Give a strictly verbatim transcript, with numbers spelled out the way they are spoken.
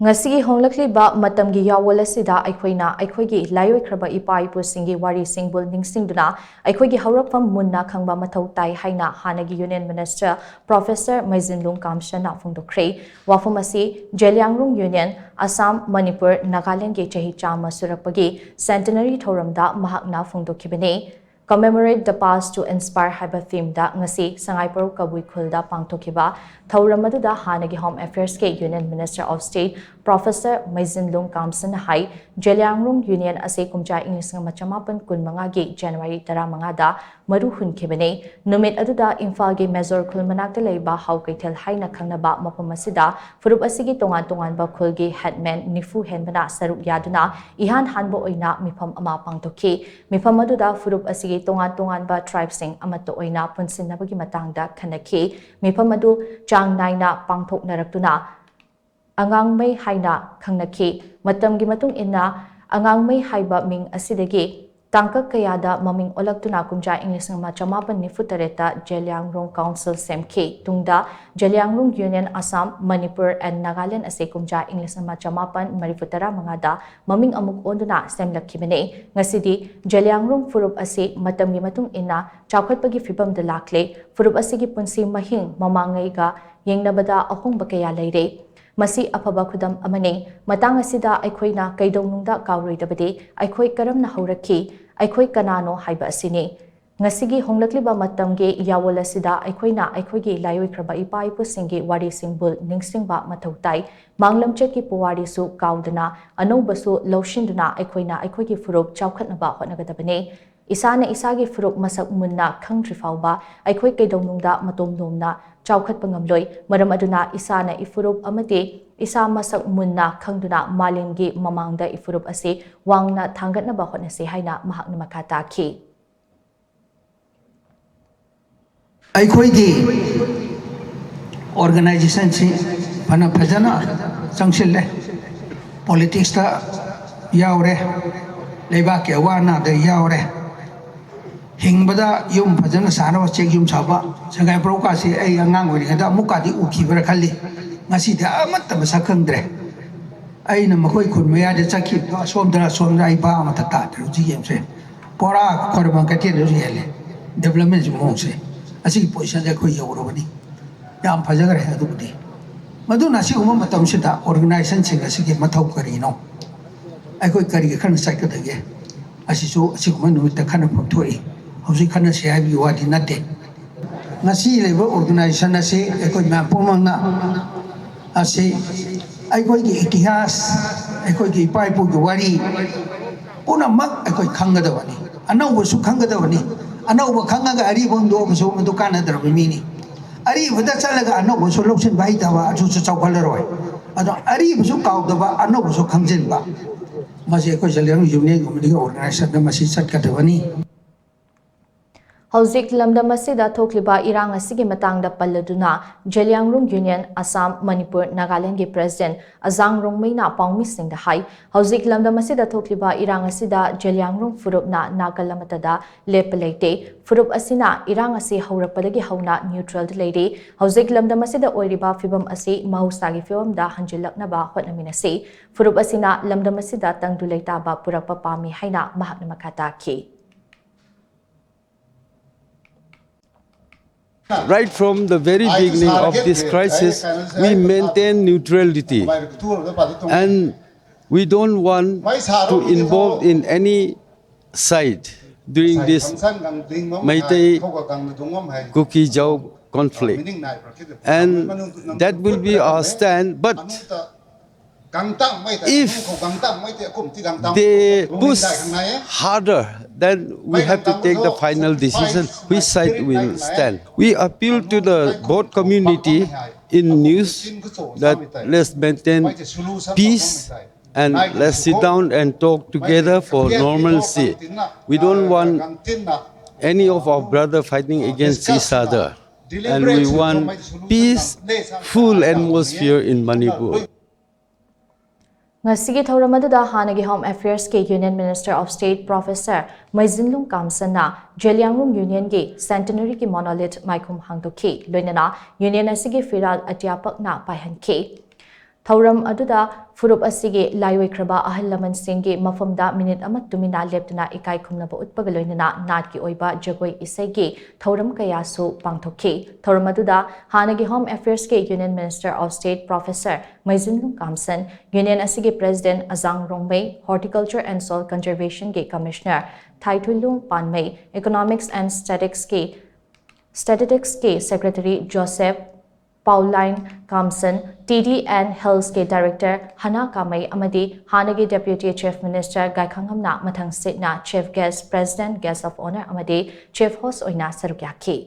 ꯉꯁꯤꯒꯤ ꯍꯣꯡꯂꯛꯂꯤꯕ ꯃꯇꯝꯒꯤ ꯌꯥꯋꯣꯜ ꯑꯁꯤꯗ ꯑꯩꯈꯣꯏꯅ ꯑꯩꯈꯣꯏꯒꯤ ꯂꯥꯏꯑꯣꯏꯈ꯭ꯔꯕ ꯏꯄꯥ ꯏꯄꯨꯁꯤꯡꯒꯤ ꯋꯥꯔꯤꯁꯤꯡꯕꯨ ꯅꯤꯡꯁꯤꯡꯗꯨꯅ ꯑꯩꯈꯣꯏꯒꯤ ꯍꯧꯔꯛꯐꯝ ꯃꯨꯟꯅ ꯈꯪꯕ ꯃꯊꯧ ꯇꯥꯏ ꯍꯥꯏꯅ ꯍꯥꯟꯅꯒꯤ Union Minister Professor ꯃꯩꯖꯤꯟꯂꯨꯡ ꯀꯥꯝꯁꯟꯅ ꯐꯣꯡꯗꯣꯛꯈ꯭ꯔꯦ꯫ ꯋꯥꯐꯝ ꯑꯁꯤ ꯖꯦꯂꯤꯌꯥꯡꯔꯣꯡ Union, ꯑꯁꯥꯝ, ꯃꯅꯤꯄꯨꯔ, ꯅꯥꯒꯥꯂꯦꯟꯒꯤ ꯆꯍꯤ ꯆꯥꯝꯃ ꯁꯨꯔꯛꯄꯒꯤ centenary ꯊꯧꯔꯝꯗ ꯃꯍꯥꯛꯅ ꯐꯣꯡꯗꯣꯛꯈꯤꯕꯅꯤ꯫ Commemorate the Past to Inspire ꯍꯥꯏꯕ themeꯗ ꯉꯁꯤ ꯁꯉꯥꯏꯄ꯭ꯔꯧ ꯀꯕꯨꯏ ꯈꯨꯜꯗ ꯄꯥꯡꯊꯣꯛꯈꯤꯕ ꯊꯧꯔꯝ ꯑꯗꯨꯗ ꯍꯥꯟꯅꯒꯤ Home Affairsꯀꯤ Union Minister of State Professor ꯃꯩꯖꯤꯟꯂꯨꯡ ꯀꯥꯝꯁꯟꯅ high, Zeliangrong Union ꯑꯁꯤ ꯀꯨꯝꯖꯥ ꯏꯪ ꯂꯤꯁꯤꯡ ꯑꯃ ꯆꯃꯥꯄꯟ ꯀꯨꯟꯃꯉꯥꯒꯤ January ꯇꯔꯥꯃꯉꯥꯗ ꯃꯔꯨ ꯍꯨꯟꯈꯤꯕꯅꯤ꯫ ꯅꯨꯃꯤꯠ ꯑꯗꯨꯗ ꯏꯝꯐꯥꯜꯒꯤ ꯃꯦꯖꯣꯔ ꯈꯨꯜ ꯃꯅꯥꯛꯇ ꯂꯩꯕ ꯍꯥꯎ ꯀꯩꯊꯦꯜ ꯍꯥꯏꯅ ꯈꯪꯅꯕ ꯃꯐꯝ ꯑꯁꯤꯗ ꯐꯨꯔꯨꯞ ꯑꯁꯤꯒꯤ ꯇꯣꯉꯥꯟ ꯇꯣꯉꯥꯟꯕ ꯈꯨꯜꯒꯤ headman ꯅꯤꯐꯨ ꯍꯦꯟꯕꯅ ꯁꯔꯨꯛ ꯌꯥꯗꯨꯅ ꯏꯍꯥꯟ ꯍꯥꯟꯕ ꯑꯣꯏꯅ ꯃꯤꯐꯝ ꯑꯃ ꯄꯥꯡꯊꯣꯛꯈꯤ꯫ ꯃꯤꯐꯝ ꯑꯗꯨꯗ ꯐꯨꯔꯨꯞ ꯑꯁꯤꯒꯤ ꯇꯣꯉꯥꯟ ꯇꯣꯉꯥꯟꯕ tribeꯁꯤꯡ ꯑꯃꯠꯇ ꯑꯣꯏꯅ ꯄꯨꯟꯁꯤꯟꯅꯕꯒꯤ ꯃꯇꯥꯡꯗ ꯈꯟꯅꯈꯤ꯫ ꯃꯤꯐꯝ ꯑꯗꯨ ꯆꯥꯡ ꯅꯥꯏꯅ ꯄꯥꯡꯊꯣꯛꯅꯔꯛꯇꯨꯅ ꯑꯉꯥꯡꯃꯩ ꯍꯥꯏꯅ ꯈꯪꯅꯈꯤ꯫ ꯃꯇꯝꯒꯤ ꯃꯇꯨꯡ ꯏꯟꯅ ꯑꯉꯥꯡꯃꯩ ꯍꯥꯏꯕ ꯃꯤꯡ ꯑꯁꯤꯗꯒꯤ ꯇꯥꯡꯀꯛ ꯀꯌꯥꯗ ꯃꯃꯤꯡ ꯑꯣꯜꯂꯛꯇꯨꯅ ꯀꯨꯝꯖꯥ ꯏꯪ ꯂꯤꯁꯤꯡ ꯑꯃ ꯆꯃꯥꯄꯟ ꯅꯤꯐꯨ ꯇꯔꯦꯠꯇ ꯖꯦꯂꯤꯌꯥꯡꯔꯣꯡ Council ꯁꯦꯝꯈꯤ꯫ ꯇꯨꯡꯗ ꯖꯦꯂꯤꯌꯥꯡꯔꯣꯡ Union, ꯑꯁꯥꯝ, ꯃꯅꯤꯄꯨꯔ and ꯅꯥꯒꯥꯂꯦꯟ ꯑꯁꯤ ꯀꯨꯝꯖꯥ ꯏꯪ ꯂꯤꯁꯤꯡ ꯑꯃ ꯆꯃꯥꯄꯟ ꯃꯔꯤꯐꯨ ꯇꯔꯥ ꯃꯉꯥꯗ ꯃꯃꯤꯡ ꯑꯃꯨꯛ ꯑꯣꯟꯗꯨꯅ ꯁꯦꯝꯂꯛꯈꯤꯕꯅꯤ꯫ ꯉꯁꯤꯗꯤ ꯖꯦꯂꯤꯌꯥꯡꯔꯣꯡ ꯐꯨꯔꯨꯞ ꯑꯁꯤ ꯃꯇꯝꯒꯤ ꯃꯇꯨꯡ ꯏꯟꯅ ꯆꯥꯎꯈꯠꯄꯒꯤ ꯐꯤꯕꯝꯗ ꯂꯥꯛꯂꯦ꯫ ꯐꯨꯔꯨꯞ ꯑꯁꯤꯒꯤ ꯄꯨꯟꯁꯤ ꯃꯍꯤꯡ ꯃꯃꯥꯡꯉꯩꯒ ꯌꯦꯡꯅꯕꯗ ꯑꯍꯣꯡꯕ ꯀꯌꯥ ꯂꯩꯔꯦ꯫ ꯃꯁꯤ ꯑꯐꯕ ꯈꯨꯗꯝ ꯑꯃꯅꯤ꯫ ꯃꯇꯥꯡ ꯑꯁꯤꯗ ꯑꯩꯈꯣꯏꯅ ꯀꯩꯗꯧꯅꯨꯡꯗ ꯀꯥꯎꯔꯣꯏꯗꯕꯗꯤ ꯑꯩꯈꯣꯏ ꯀꯔꯝꯅ ꯍꯧꯔꯛꯈꯤ, ꯑꯩꯈꯣꯏ ꯀꯅꯥꯅꯣ ꯍꯥꯏꯕ ꯑꯁꯤꯅꯤ꯫ ꯉꯁꯤꯒꯤ ꯍꯣꯡꯂꯛꯂꯤꯕ ꯃꯇꯝꯒꯤ ꯌꯥꯋꯣꯜ ꯑꯁꯤꯗ ꯑꯩꯈꯣꯏꯅ ꯑꯩꯈꯣꯏꯒꯤ ꯂꯥꯏꯑꯣꯏꯈ꯭ꯔꯕ ꯏꯄꯥ ꯏꯄꯨꯁꯤꯡꯒꯤ ꯋꯥꯔꯤꯁꯤꯡꯕꯨ ꯅꯤꯡꯁꯤꯡꯕ ꯃꯊꯧ ꯇꯥꯏ꯫ ꯃꯥꯡꯂꯝꯆꯠꯀꯤ ꯄꯨꯋꯥꯔꯤꯁꯨ ꯀꯥꯎꯗꯅ ꯑꯅꯧꯕꯁꯨ ꯂꯧꯁꯤꯟꯗꯨꯅ ꯑꯩꯈꯣꯏꯅ ꯑꯩꯈꯣꯏꯒꯤ ꯐꯨꯔꯨꯞ ꯆꯥꯎꯈꯠꯅꯕ ꯍꯣꯠꯅꯒꯗꯕꯅꯤ꯫ ꯏꯁꯥꯅ ꯏꯁꯥꯒꯤ ꯐꯨꯔꯨꯞ ꯃꯁꯛ ꯃꯨꯟꯅ ꯈꯪꯗ꯭ꯔꯤ ꯐꯥꯎꯕ ꯑꯩꯈꯣꯏ ꯀꯩꯗꯧꯅꯨꯡꯗ ꯃꯇꯣꯝ ꯂꯣꯝꯅ ꯆꯥꯎꯈꯠꯄ ꯉꯝꯂꯣꯏ꯫ ꯃꯔꯝ ꯑꯗꯨꯅ ꯏꯁꯥꯅ ꯏꯐꯨꯔꯨꯞ ꯑꯃꯗꯤ ꯏꯁꯥ ꯃꯁꯛ ꯃꯨꯟꯅ ꯈꯪꯗꯨꯅ ꯃꯥꯂꯦꯝꯒꯤ ꯃꯃꯥꯡꯗ ꯏꯐꯨꯔꯨꯞ ꯑꯁꯤ ꯋꯥꯡꯅ ꯊꯥꯡꯒꯠꯅꯕ ꯍꯣꯠꯅꯁꯤ ꯍꯥꯏꯅ ꯃꯍꯥꯛꯅ ꯃꯈꯥ ꯇꯥꯈꯤ꯫ ꯑꯩꯈꯣꯏꯒꯤ organizationꯁꯤ ꯐꯅ ꯐꯖꯅ ꯆꯪꯁꯤꯜꯂꯦ꯫ Politicsꯇ ꯌꯥꯎꯔꯦ, ꯂꯩꯕꯥꯛꯀꯤ ꯑꯋꯥ ꯑꯅꯥꯗ ꯌꯥꯎꯔꯦ, ꯍꯤꯡꯕꯗ ꯌꯨꯝ ꯐꯖꯅ ꯁꯥꯅꯕ ꯆꯦꯛ ꯌꯨꯝ ꯁꯥꯕ, ꯁꯉꯥꯏ ꯄ꯭ꯔꯧꯀꯥꯁꯤ ꯑꯩ ꯑꯉꯥꯡ ꯑꯣꯏꯔꯤꯉꯩꯗ ꯑꯃꯨꯛꯀꯗꯤ ꯎꯈꯤꯕ꯭ꯔꯥ ꯈꯜꯂꯤ, ꯉꯁꯤꯗꯤ ꯑꯃꯠꯇ ꯃꯁꯛ ꯈꯪꯗ꯭ꯔꯦ꯫ ꯑꯩꯅ ꯃꯈꯣꯏ ꯈꯨꯟ ꯃꯌꯥꯏꯗ ꯆꯠꯈꯤꯕꯗꯣ ꯑꯁꯣꯝꯗꯔ ꯑꯁꯣꯝꯗꯔ ꯑꯩ ꯚꯥꯞ ꯑꯃꯇ ꯇꯥꯗ꯭ꯔꯦ꯫ ꯍꯧꯖꯤꯛ ꯌꯦꯡꯁꯦ, ꯄꯨꯔꯥ ꯈ꯭ꯋꯥꯏꯔꯝꯕꯟ ꯀꯩꯊꯦꯜꯗꯁꯨ ꯍꯦꯜꯂꯦ ꯗꯦꯕꯂꯞꯃꯦꯟꯁꯤ ꯃꯑꯣꯡꯁꯦ꯫ ꯑꯁꯤꯒꯤ ꯄꯣꯖꯤꯁꯟꯁꯦ ꯑꯩꯈꯣꯏ ꯌꯧꯔꯕꯅꯤ꯫ ꯌꯥꯝ ꯐꯖꯈ꯭ꯔꯦ꯫ ꯑꯗꯨꯕꯨꯗꯤ ꯃꯗꯨꯅ ꯑꯁꯤꯒꯨꯝꯕ ꯃꯇꯝꯁꯤꯗ ꯑꯣꯔꯒꯅꯥꯏꯖꯦꯁꯟꯁꯤꯡ ꯑꯁꯤꯒꯤ ꯃꯊꯧ ꯀꯔꯤꯅꯣ, ꯑꯩꯈꯣꯏ ꯀꯔꯤꯒꯤ ꯈꯟꯅ ꯆꯠꯀꯗꯒꯦ? ꯑꯁꯤꯁꯨ ꯑꯁꯤꯒꯨꯝꯕ ꯅꯨꯃꯤꯠꯇ ꯈꯟꯅꯐꯝ ꯊꯣꯛꯏ꯫ ꯍꯧꯖꯤꯛ ꯈꯟꯅꯁꯤ ꯍꯥꯏꯕꯒꯤ ꯋꯥꯗꯤ ꯅꯠꯇꯦ꯫ ꯉꯁꯤ ꯂꯩꯕ ꯑꯣꯔꯒꯅꯥꯏꯖꯦꯁꯟ ꯑꯁꯤ ꯑꯩꯈꯣꯏ ꯃꯌꯥꯝ ꯄꯨꯝꯅꯃꯛꯅ ꯑꯁꯤ ꯑꯩꯈꯣꯏꯒꯤ ꯏꯇꯤꯍꯥꯁ, ꯑꯩꯈꯣꯏꯒꯤ ꯏꯄꯥ ꯏꯄꯨꯒꯤ ꯋꯥꯔꯤ ꯄꯨꯝꯅꯃꯛ ꯑꯩꯈꯣꯏ ꯈꯪꯒꯗꯕꯅꯤ꯫ ꯑꯅꯧꯕꯁꯨ ꯈꯪꯒꯗꯕꯅꯤ꯫ ꯑꯅꯧꯕ ꯈꯪꯉꯒ ꯑꯔꯤꯕ ꯍꯨꯟꯗꯣꯛꯑꯕꯁꯨ ꯃꯗꯨ ꯀꯥꯟꯅꯗ꯭ꯔꯕ ꯃꯤꯅꯤ꯫ ꯑꯔꯤꯕꯗ ꯆꯠꯂꯒ ꯑꯅꯧꯕꯁꯨ ꯂꯧꯁꯤꯟꯕ ꯍꯩꯇꯕ ꯑꯗꯨꯁꯨ ꯆꯥꯎꯈꯠꯂꯔꯣꯏ꯫ ꯑꯗꯣ ꯑꯔꯤꯕꯁꯨ ꯀꯥꯎꯗꯕ, ꯑꯅꯧꯕꯁꯨ ꯈꯪꯖꯤꯟꯕ, ꯃꯁꯤ ꯑꯩꯈꯣꯏ ꯖꯂꯤꯌꯥꯡ ꯌꯨꯅꯤꯌꯟ ꯀꯃꯤꯇꯤꯒꯤ ꯑꯣꯔꯒꯅꯥꯏꯖꯦꯁꯟꯗ ꯃꯁꯤ ꯆꯠꯀꯗꯕꯅꯤ꯫ ꯍꯧꯖꯤꯛ ꯂꯝꯗꯝ ꯑꯁꯤꯗ ꯊꯣꯛꯂꯤꯕ ꯏꯔꯥꯡ ꯑꯁꯤꯒꯤ ꯃꯇꯥꯡꯗ ꯄꯜꯂꯗꯨꯅ ꯖꯦꯂꯤꯌꯥꯡꯔꯣꯡ ꯌꯨꯅꯤꯌꯟ ꯑꯁꯥꯝ, ꯃꯅꯤꯄꯨꯔ, ꯅꯥꯒꯥꯂꯦꯟꯒꯤ ꯄ꯭ꯔꯦꯁꯤꯗꯦꯟꯠ ꯑꯖꯥꯡ ꯔꯣꯡꯃꯩꯅ ꯄꯥꯎꯃꯤꯁꯤꯡꯗ ꯍꯥꯏ, ꯍꯧꯖꯤꯛ ꯂꯝꯗꯝ ꯑꯁꯤꯗ ꯊꯣꯛꯂꯤꯕ ꯏꯔꯥꯡ ꯑꯁꯤꯗ ꯖꯦꯂꯤꯌꯥꯡꯔꯣꯡ ꯐꯨꯔꯨꯞꯅ ꯅꯥꯀꯜ ꯑꯃꯠꯇꯗ ꯂꯦꯞꯄ ꯂꯩꯇꯦ꯫ ꯐꯨꯔꯨꯞ ꯑꯁꯤꯅ ꯏꯔꯥꯡ ꯑꯁꯤ ꯍꯧꯔꯛꯄꯗꯒꯤ ꯍꯧꯅ ꯅ꯭ꯌꯨꯇ꯭ꯔꯦꯜꯗ ꯂꯩꯔꯤ꯫ ꯍꯧꯖꯤꯛ ꯂꯝꯗꯝ ꯑꯁꯤꯗ ꯑꯣꯏꯔꯤꯕ ꯐꯤꯕꯝ ꯑꯁꯤ ꯃꯍꯧꯁꯥꯒꯤ ꯐꯤꯕꯝꯗ ꯍꯟꯖꯤꯜꯂꯛꯅꯕ ꯍꯣꯠꯅꯃꯤꯟꯅꯁꯤ꯫ ꯐꯨꯔꯨꯞ ꯑꯁꯤꯅ ꯂꯝꯗꯝ ꯑꯁꯤꯗ ꯇꯪꯗꯨ ꯂꯩꯇꯥꯕ ꯄꯨꯔꯛꯄ ꯄꯥꯝꯃꯤ ꯍꯥꯏꯅ ꯃꯍꯥꯛꯅ ꯃꯈꯥ ꯇꯥꯈꯤ꯫ Right from the very beginning of this crisis, we maintain neutrality and we don't want to involve in any side during this Meitei Kuki Zo conflict. And that will be our stand, but if they push harder, then we have to take the final decision which side we will stand. We appeal to the both community in news that let's maintain peace and let's sit down and talk together for normalcy. We don't want any of our brother fighting against each other. And we want peaceful atmosphere in Manipur. ꯉꯁꯤꯒꯤ ꯊꯧꯔꯝ ꯑꯗꯨꯗ ꯍꯥꯟꯅꯒꯤ Home Affairs ꯀꯤ Union Minister of State Professor ꯃꯩꯖꯤꯟꯂꯨꯡ ꯀꯥꯝꯁꯟꯅ Zeliangrong Union ꯒꯤ Centenary ꯒꯤ monolith ꯃꯥꯏꯈꯨꯝ ꯍꯥꯡꯗꯣꯛꯈꯤ꯫ ꯂꯣꯏꯅꯅ Union ꯑꯁꯤꯒꯤ ꯐꯤꯔꯥꯜ ꯑꯇ꯭ꯌꯥꯄꯛꯅ ꯄꯥꯏꯍꯟꯈꯤ꯫ ꯊꯧꯔꯝ ꯑꯗꯨꯗ ꯐꯨꯔꯨꯞ ꯑꯁꯤꯒꯤ ꯂꯥꯏꯑꯣꯏꯈ꯭ꯔꯕ ꯑꯍꯜ ꯂꯃꯟꯁꯤꯡꯒꯤ ꯃꯐꯝꯗ ꯃꯤꯅꯤꯠ ꯑꯃ ꯇꯨꯃꯤꯟꯅ ꯂꯦꯞꯇꯨꯅ ꯏꯀꯥꯏ ꯈꯨꯝꯅꯕ ꯎꯠꯄꯒ ꯂꯣꯏꯅꯅ ꯅꯥꯠꯀꯤ ꯑꯣꯏꯕ ꯖꯒꯣꯏ ꯏꯁꯩꯒꯤ ꯊꯧꯔꯝ ꯀꯌꯥꯁꯨ ꯄꯥꯡꯊꯣꯛꯈꯤ꯫ ꯊꯧꯔꯝ ꯑꯗꯨꯗ ꯍꯥꯟꯅꯒꯤ Home Affairs ꯀꯤ Union Minister of State Professor ꯃꯩꯖꯤꯟꯂꯨꯡ ꯀꯥꯝꯁꯟ, Union ꯑꯁꯤꯒꯤ President ꯑꯖꯥꯡ Rongmei, Horticulture and Soil Conservation ꯒꯤ Commissioner ꯊꯥꯏꯊꯨꯏꯂꯨꯡ ꯄꯥꯟꯃꯩ, Economics and Statistics ꯀꯤ Statistics ꯀꯤ Secretary Joseph Pauline Kamson, T D and Health ꯀꯤ Director ꯍꯅꯥ ꯀꯥꯃꯩ ꯑꯃꯗꯤ ꯍꯥꯟꯅꯒꯤ Deputy Chief Minister ꯒꯥꯏꯈꯥꯉꯝꯅ ꯃꯊꯪ ꯁꯤꯠꯅ Chief Guest, President, Guest of Honour ꯑꯃꯗꯤ Chief Host ꯑꯣꯏꯅ ꯁꯔꯨꯛ ꯌꯥꯈꯤ꯫